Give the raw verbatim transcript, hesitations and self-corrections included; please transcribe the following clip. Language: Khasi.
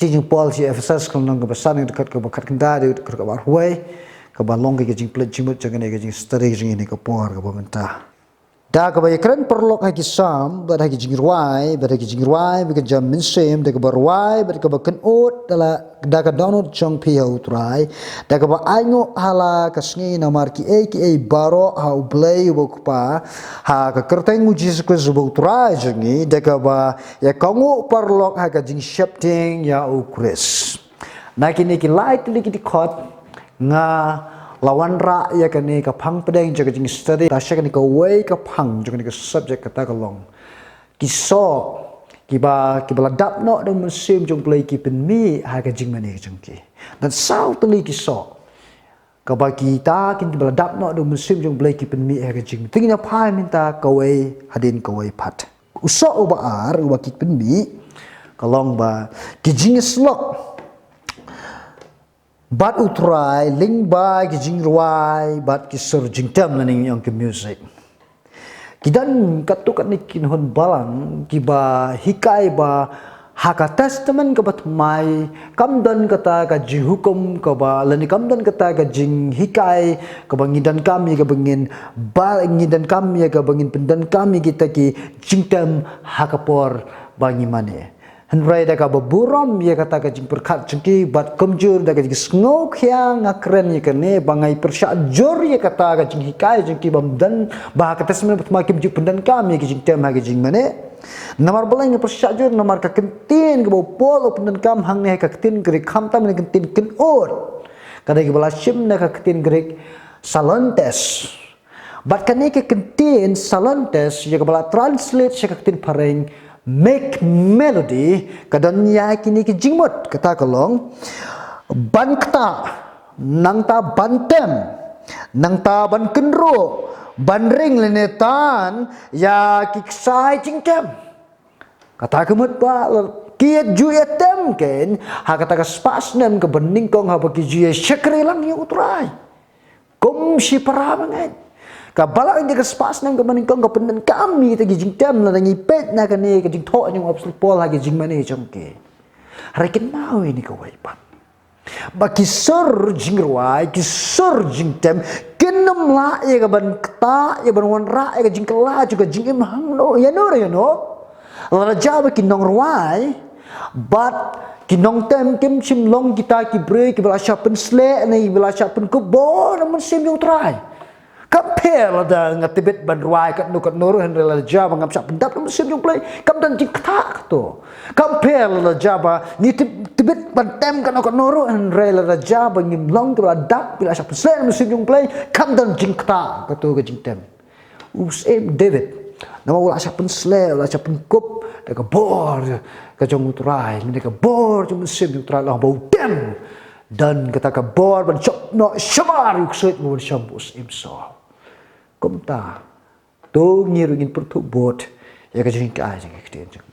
Jingpynsngew Paul sha ki Ephesus ka lynnong kaba san, ka dkhot kaba khatkhyndai, ka dkhot kaba arphew wei, kaba long ka jingpynleit jingmut jong kane ka jingstudy jong ngi ha kane ka por kaba mynta. Da kaba ïakren paralok ha ki Salm, bad ha ki jingrwai, bad ha ki jingrwai, bad ka jingmynsiem, da kaba rwai, bad kaba kynnoh, da la, da ka dohnud jong phi ha U Trai, da kaba ainguh ha la ka sngi namar kiei kiei baroh ha U Blei uba U Kpa, ha ka kyrteng U Jisu Khrist uba U Trai jong ngi, da kaba ïakohnguh paralok ha ka jingsheptieng ïa U Khrist. Na kine ki lai tylli ki dkhot nga la wanrah ïa kane ka phang pdeng jong ka jingstudy, ta sha kane kawei ka phang jong kane ka subject, kata ka long ki soh kiba, kiba la dap noh da U Mynsiem jong U Blei ki pynmih ha ka jingmane jong ki. Don saw tylli ki soh kaba kita kin, kiba la dap noh da U Mynsiem jong U Blei ki pynmih ha ka jingmane. Te ngin ïa phai mynta kawei hadien kawei pat. U soh uba ar uba ki pynmih ka long ba ki jingïasyllok bad U Trai lyngba ki jingrwai bad ki sur jingtem, lane ngi ong ki music. Ki don katto katne ki nongbud balang kiba hikai ba ha ka Testament kaba thymmai kam don kata ka jinghukum kaba, lane kam don kata ka jinghikai kaba ngi donkam ïa kaba ngin ba, ngi donkam ïa kaba ngin pyndonkam ïa kita ki jingtem ha ka por ba ngi mane. Hynrei da kaba burom ïa kata ka jingpyrkhat jong ki, bad kumjuh da ka jingsngewkhia nga kren ïa kane, ba nga pyrshah jur ïa kata ka jinghikai jong ki, bym don ba ha ka Testament ba thymmai kim ju pyndonkam ïa ki jingtem ha ki jingmane. Namar balei nga pyrshah jur? Namar ka kyntien kaba u Paul u pyndonkam hangne ha ka ktien Grik, khamtam na ka kyntien kynnoh, ka dei kaba la shim na ka ktien Grik salontes. Bad kane ka kyntien salontes, ïa kaba la translate sha ka ktien phareng make melody, ka don ïa kine ki jingmut, kata ka long ban ktah, nangta ban tem, nangta ban kynroh, ban ring lane tan ïa ki ksai jingtem. Kata ka mut ba ki ju ïa tem kein ha kata ka spah snem kaba nyngkong haba ki ju ïa shakri lang ïa U Trai kum shipara bangeit. Ka balang ïa ka spah snem kaba nyngkong ka pyndonkam ïa kita ki jingtem, lada ngi peit na kane ka jingthoh jong u Apostol Paul ha ki jingmane jong ki. Hynrei kynmaw ïa kane kawei pat, ba ki sur jingrwai, ki sur jingtem, kin ym lah ïa ka ban ktah, ïa ban wanrah ïa ka jingkylla jong ka jingim hangno ïano ïano. Lada jia ba ki nongrwai bad ki nongtem kim shym long kita ki briew kiba la shah pynsleh ne kiba la shah pynkup bor na U Mynsiem jong U Trai. Kam pher lada nga tbit ban rwai katno katno ruh, hynrei lada jia ba ngam shah pyndap na U Mynsiem jong U Blei, kam don jingktah kato. Kam pher lada jia ba ngi tib-, tbit ban tem katno katno ruh, hynrei lada jia ba ngim long kiba la dap, ba la shah pynsleh na U Mynsiem jong U Blei, kam don jingktah kato ka jingtem. U Syiem David, namar u la shah pynsleh, u la shah pynkup da ka bor ka jong U Trai, da ka bor jong U Mynsiem jong U Trai, la ba u tem. Don kata ka bor ban shop noh shabar ïa u ksuid ba u shah, u Syiem Saul. Kumta to ngi ruh ngin pyrthuh bud ïa ka jinghikai jong ka ktien jong